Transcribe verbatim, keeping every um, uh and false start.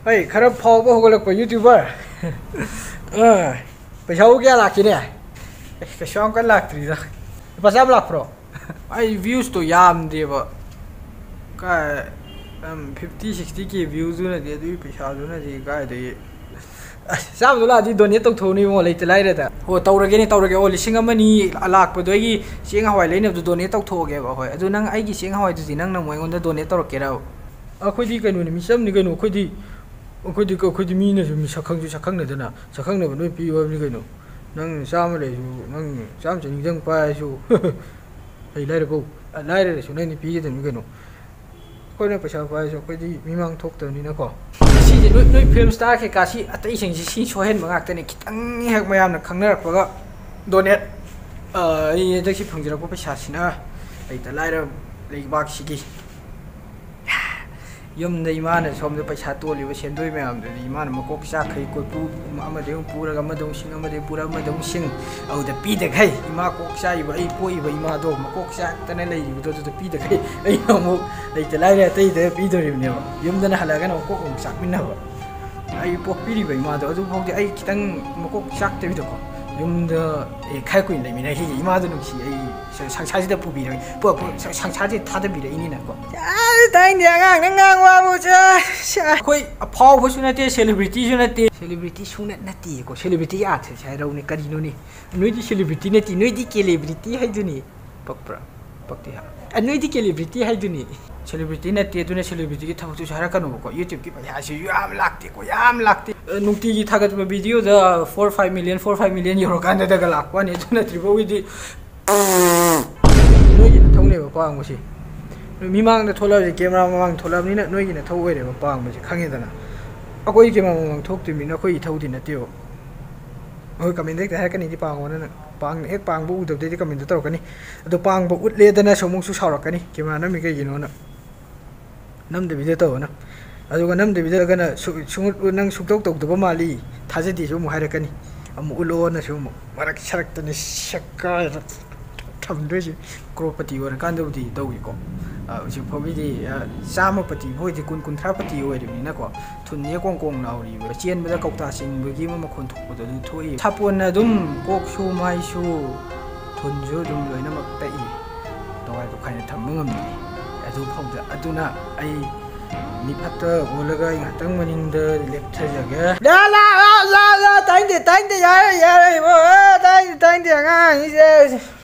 ꯍꯩ, ꯈꯔ ꯐꯥꯎꯕ ꯍꯧꯒꯠꯂꯛꯄ YouTuber꯫ ꯑ, ꯄꯩꯁꯥꯕꯨ ꯀꯌꯥ ꯂꯥꯛꯀꯦꯅꯦ? ꯑꯦ, ꯀꯩꯁꯨ ꯌꯥꯝ ꯀꯟꯅ ꯂꯥꯛꯇ꯭ꯔꯤꯗ꯫ ꯂꯨꯄꯥ ꯆꯥꯝꯃ ꯂꯥꯛꯄ꯭ꯔꯣ? ꯑꯩ viewsꯇꯣ ꯌꯥꯝꯗꯦꯕ꯫ ꯀꯥꯏ, ꯎꯝ, fifty, sixty K viewꯗꯨꯅꯗꯤ, ꯑꯗꯨꯒꯤ ꯄꯩꯁꯥꯗꯨꯅꯗꯤ ꯀꯥꯏꯗꯒꯤ? ꯑꯁ, ꯆꯥꯝꯃꯗꯣ ꯂꯥꯛꯑꯗꯤ donate ꯇꯧꯊꯣꯛꯎꯅꯤ ꯏꯕꯨꯡꯉꯣ, ꯂꯩꯇ ꯂꯥꯏꯔꯗ꯫ ꯑꯣ, ꯇꯧꯔꯒꯦꯅꯦ, ꯇꯧꯔꯒꯦ꯫ ꯑꯣ, ꯂꯤꯁꯤꯡ ꯑꯃ ꯑꯅꯤ ꯂꯥꯛꯄꯗꯣ ꯑꯩꯒꯤ ꯆꯦꯡ ꯍꯋꯥꯏ ꯂꯩꯅꯕꯗꯣ donate ꯇꯧꯊꯣꯛꯑꯒꯦꯕ꯫ ꯍꯣꯏ, ꯑꯗꯨ ꯅꯪ ꯑꯩꯒꯤ ꯆꯦꯡ ꯍꯋꯥꯏꯗꯨꯗꯤ ꯅꯪꯅ ꯑꯃꯨꯛ ꯑꯩꯉꯣꯟꯗ donate ꯇꯧꯔꯛꯀꯦꯔꯕ? ꯑꯩꯈꯣꯏꯗꯤ ꯀꯩꯅꯣꯅꯤ, ꯃꯤꯆꯝꯅꯤ ꯀꯩꯅꯣ꯫ ꯑꯩꯈꯣꯏꯗꯤ, ꯑꯩꯈꯣꯏꯗꯤ, ꯑꯩꯈꯣꯏꯗꯤ ꯃꯤꯅꯁꯨ ꯃꯤ ꯁꯛꯈꯪꯁꯨ ꯁꯛꯈꯪꯅꯗꯅ, ꯁꯛꯈꯪꯅꯕ ꯂꯣꯏ ꯄꯤꯌꯨ ꯍꯥꯏꯕꯅꯤ ꯀꯩꯅꯣ꯫ ꯅꯪ ꯆꯥꯝꯃ ꯂꯩꯔꯁꯨ, ꯅꯪ ꯆꯥꯝꯃ ꯆꯅꯤꯗꯪ ꯄꯥꯏꯔꯁꯨ, ꯑꯩ ꯂꯥꯏꯔꯀꯣ, ꯂꯥꯏꯔꯔꯁꯨ ꯅꯪꯗꯤ ꯄꯤꯒꯗꯕꯅꯤ ꯀꯩꯅꯣ꯫ ꯑꯩꯈꯣꯏꯅ ꯄꯩꯁꯥ ꯄꯥꯏꯔꯁꯨ ꯑꯩꯈꯣꯏꯗꯤ ꯃꯤꯃꯥꯡ ꯊꯣꯛꯇꯕꯅꯤꯅꯀꯣ꯫ ꯁꯤꯁꯦ ꯅꯣꯏ, ꯅꯣꯏ film star ꯀꯩꯀꯥꯁꯤ ꯑꯇꯩꯁꯤꯡꯁꯤ ꯁꯤ ꯁꯣꯏꯍꯟꯕ ꯉꯥꯛꯇꯅꯦ꯫ ꯈꯤꯇꯪ ꯍꯦꯛ ꯃꯌꯥꯝꯅ ꯈꯪꯅꯔꯛꯄꯒ donate, ꯑ, ꯑꯩ ꯍꯟꯗꯛꯁꯤ ꯐꯪꯖꯔꯛꯄ ꯄꯩꯁꯥꯁꯤꯅ ꯂꯩꯇ ꯂꯥꯏꯔ ꯂꯩꯕꯥꯛꯁꯤꯒꯤ ꯌꯨꯝꯗ ꯏꯃꯥꯅ ꯁꯣꯝꯗ ꯄꯩꯁꯥ ꯇꯣꯜꯂꯤꯕ ꯁꯦꯟꯗꯣꯏ ꯃꯌꯥꯝꯗꯨꯗꯤ ꯏꯃꯥꯅ ꯃꯀꯣꯛ ꯆꯥꯛꯈꯩ ꯀꯣꯏꯄꯨ ꯑꯃꯗꯩ ꯑꯃꯨꯛ ꯄꯨꯔꯒ ꯑꯃꯗꯩ ꯑꯃꯨꯛ ꯁꯤꯡ, ꯑꯃꯗꯩ ꯑꯃꯨꯛ ꯄꯨꯔꯒ ꯑꯃꯗꯩ ꯑꯃꯨꯛ ꯁꯤꯡ꯫ ꯑꯗꯨꯗ ꯄꯤꯗꯈꯩ ꯏꯃꯥ ꯀꯣꯛ ꯆꯥꯛꯏꯕ, ꯑꯩ ꯄꯣꯛꯏꯕ ꯏꯃꯥꯗꯣ ꯃꯀꯣꯛ ꯆꯥꯛꯇꯅ ꯂꯩꯔꯤꯕꯗꯣ ꯑꯗꯨꯗ ꯄꯤꯗꯈꯩ ꯑꯩꯅ ꯑꯃꯨꯛ ꯂꯩꯇ ꯂꯥꯏꯔ ꯑꯇꯩꯗ ꯄꯤꯗꯣꯔꯤꯕꯅꯦꯕ꯫ ꯌꯨꯝꯗꯅ ꯍꯜꯂꯛꯑꯒꯅ ꯑꯃꯨꯛ ꯀꯣꯛ ꯑꯃꯨꯛ ꯆꯥꯛꯃꯤꯟꯅꯕ꯫ ꯑꯩ ꯄꯣꯛꯄꯤꯔꯤꯕ ꯏꯃꯥꯗꯣ ꯑꯗꯨꯐꯥꯎꯗꯤ ꯑꯩ ꯈꯤꯇꯪ ꯃꯀꯣꯛ ꯆꯥꯛꯇꯕꯤꯗꯀꯣ, ꯌꯨꯝꯗ, ꯑꯦ, ꯈꯔ ꯀꯨꯏꯅ ꯂꯩꯃꯤꯟꯅꯈꯤꯒꯦ꯫ ꯏꯃꯥꯗꯣ ꯅꯨꯡꯁꯤ, ꯑꯩ ꯁ-, ꯁꯪꯁꯥꯔꯁꯤꯗ ꯄꯨꯕꯤꯔꯒꯦ, ꯄꯨ-, ꯄꯨ-, ꯁ-, ꯁꯪꯁꯥꯔꯁꯤꯗ ꯊꯥꯗꯕꯤꯔꯛꯏꯅꯤꯅꯀꯣ꯫ ꯑꯁ, ꯇꯥꯏꯅꯦ ꯑꯉꯥꯡꯅ ꯉꯥꯡꯕ ꯋꯥꯕꯨ, ꯁ-, ꯁ-, ꯑꯩꯈꯣꯏ ꯑꯐꯥꯎꯕꯁꯨ ꯅꯠꯇꯦ, celebrityꯁꯨ ꯅꯠꯇꯦ꯫ Celebrity ꯁꯨꯡꯅꯠ ꯅꯠꯇꯦꯀꯣ, celebrityꯒꯤ ꯑꯥꯊ꯭ꯔꯁꯦ ꯍꯥꯏꯔꯧꯅꯦ ꯀꯔꯤꯅꯣꯅꯦ? ꯅꯣꯏꯗꯤ celebrity ꯅꯠꯇꯦ, ꯅꯣꯏꯗꯤ celebrity ꯍꯥꯏꯗꯨꯅꯤ꯫ ꯄꯛꯄ꯭ꯔꯥ? ꯄꯛꯇꯦ ꯍꯥ? ꯑ, ꯅꯣꯏꯗꯤ celebrity ꯍꯥꯏꯗꯨꯅꯤ꯫ Celebrity ꯅꯠꯇꯦ, ꯑꯗꯨꯅ celebrityꯒꯤ ꯊꯕꯛꯇꯨꯁꯨ ꯍꯥꯏꯔꯛꯀꯅꯨꯕꯀꯣ꯫ YouTubeꯀꯤ ꯄꯩꯁꯥꯁꯤꯁꯨ ꯌꯥꯝ ꯂꯥꯛꯇꯦꯀꯣ, ꯌꯥꯝ ꯂꯥꯛꯇꯦ꯫ ꯑ, ꯅꯨꯡꯇꯤꯒꯤ ꯊꯥꯒꯠꯄ videoꯗ four five million, four five million ꯌꯧꯔꯀꯥꯟꯗꯗꯒ ꯂꯥꯛꯄ ꯋꯥꯅꯤ, ꯑꯗꯨ ꯅꯠꯇ꯭ꯔꯤꯐꯥꯎꯒꯤꯗꯤ ꯅꯣꯏꯒꯤ ꯅꯊꯧꯅꯦꯕ ꯄꯥꯡꯕꯁꯤ꯫ ꯃꯤꯃꯥꯡꯗ ꯊꯣꯛꯂꯛꯑꯕꯁꯦ, camera ꯃꯃꯥꯡꯗ ꯊꯣꯛꯂꯛꯑꯕꯅꯤꯅ ꯅꯣꯏꯒꯤ ꯅꯊꯧ ꯑꯣꯏꯔꯦꯕ ꯄꯥꯡꯕꯁꯦ, ꯈꯪꯉꯦꯗꯅ꯫ ꯑꯩꯈꯣꯏ camera ꯃꯃꯥꯡ ꯊꯣꯛꯇ꯭ꯔꯤꯕꯅꯤꯅ ꯑꯩꯈꯣꯏ ꯏꯊꯧꯗꯤ ꯅꯠꯇꯦꯕ꯫ ꯑꯩꯈꯣꯏ commentꯗ ꯍꯦꯛꯇ ꯍꯥꯏꯔꯛꯀꯅꯤꯗꯤ ꯄꯥꯡꯉꯣꯅ, ꯄꯥꯡ-, ꯍꯦꯛ ꯄꯥꯡꯕ ꯎꯗꯕꯗꯩꯗꯤ commentꯇ ꯇꯧꯔꯛꯀꯅꯤ꯫ ꯑꯗꯣ ꯄꯥꯡꯕ ꯎꯠꯂꯦꯗꯅꯁꯨ ꯑꯃꯨꯛꯁꯨ ꯁꯥꯎꯔꯛꯀꯅꯤ, camera ꯅꯝꯃꯤ ꯀꯩꯒꯤꯅꯣꯅ꯫ ꯅꯝꯗꯕꯤꯗ ꯇꯧꯑꯣꯅ꯫ ꯑꯗꯨꯒ ꯅꯝꯗꯕꯤꯗ ꯇꯧꯔꯒꯅ ꯁꯨ-, ꯁꯨꯡꯎꯠ-, ꯅꯪ ꯁꯨꯡꯇꯧ ꯇꯧꯗꯕ ꯃꯥꯜꯂꯤ, ꯊꯥꯖꯗꯦꯁꯨ ꯑꯃꯨꯛ ꯍꯥꯏꯔꯛꯀꯅꯤ꯫ ꯑꯃꯨꯛ ꯎꯠꯂꯣꯅꯁꯨ ꯑꯃꯨꯛ ꯃꯔꯛ ꯁꯔꯛꯇꯅ ꯁꯦꯛꯀꯥꯏꯔ ꯊꯝꯗꯣꯏꯁꯦ꯫ Crorepati ꯑꯣꯏꯔꯀꯥꯟꯗꯕꯨꯗꯤ ꯇꯧꯏꯀꯣ꯫ ꯍꯧꯖꯤꯛ ꯐꯥꯎꯒꯤꯗꯤ ꯆꯥꯝꯃ ꯄꯇꯤ ꯐꯥꯎꯗꯤ ꯀꯨꯟ ꯀꯨꯟꯊ꯭ꯔꯥ ꯄꯇꯤ ꯑꯣꯏꯔꯤꯕꯅꯤꯅꯀꯣ, ꯊꯨꯟꯁꯦ ꯀꯣꯡ ꯀꯣꯡ ꯂꯥꯎꯔꯤꯕ꯫ ꯆꯦꯟꯕꯗ ꯀꯧꯇꯥ ꯆꯤꯡꯕꯒꯤ ꯑꯃ ꯃꯈꯣꯟ ꯊꯣꯛꯄꯗꯣ ꯑꯗꯨ ꯊꯣꯛꯏ꯫ ꯁꯥꯄꯣꯟꯅ ꯑꯗꯨꯝ ꯀꯣꯛꯁꯨ ꯃꯥꯏꯁꯨ ꯊꯨꯟꯁꯨ ꯑꯗꯨꯝ ꯂꯣꯏꯅꯃꯛ ꯇꯛꯏ꯫ ꯇꯣꯈꯥꯏ ꯇꯣꯈꯥꯏꯅ ꯊꯝꯕ ꯉꯝꯗꯦ ꯑꯗꯨ ꯐꯥꯎꯗ꯫ ꯑꯗꯨꯅ ꯑꯩ ꯃꯤ ꯐꯠꯇ ꯑꯣꯜꯂꯒ ꯑꯩ ꯉꯥꯏꯍꯥꯛꯇꯪ ꯃꯅꯤꯡꯗ ꯂꯦꯞꯊꯖꯒꯦ꯫ ꯂꯥ, ꯂꯥ, ꯂꯥ, ꯂꯥ, ꯂꯥ, ꯇꯥꯏꯟꯗꯦ, ꯇꯥꯏꯟꯗꯦ, ꯌꯥꯔꯦ, ꯌꯥꯔꯦ, ꯏꯕꯣ, ꯑ, ꯇꯥꯏꯟꯗꯦ, ꯇꯥꯏꯟꯗꯦ, ꯑꯉꯥꯡꯁꯦ꯫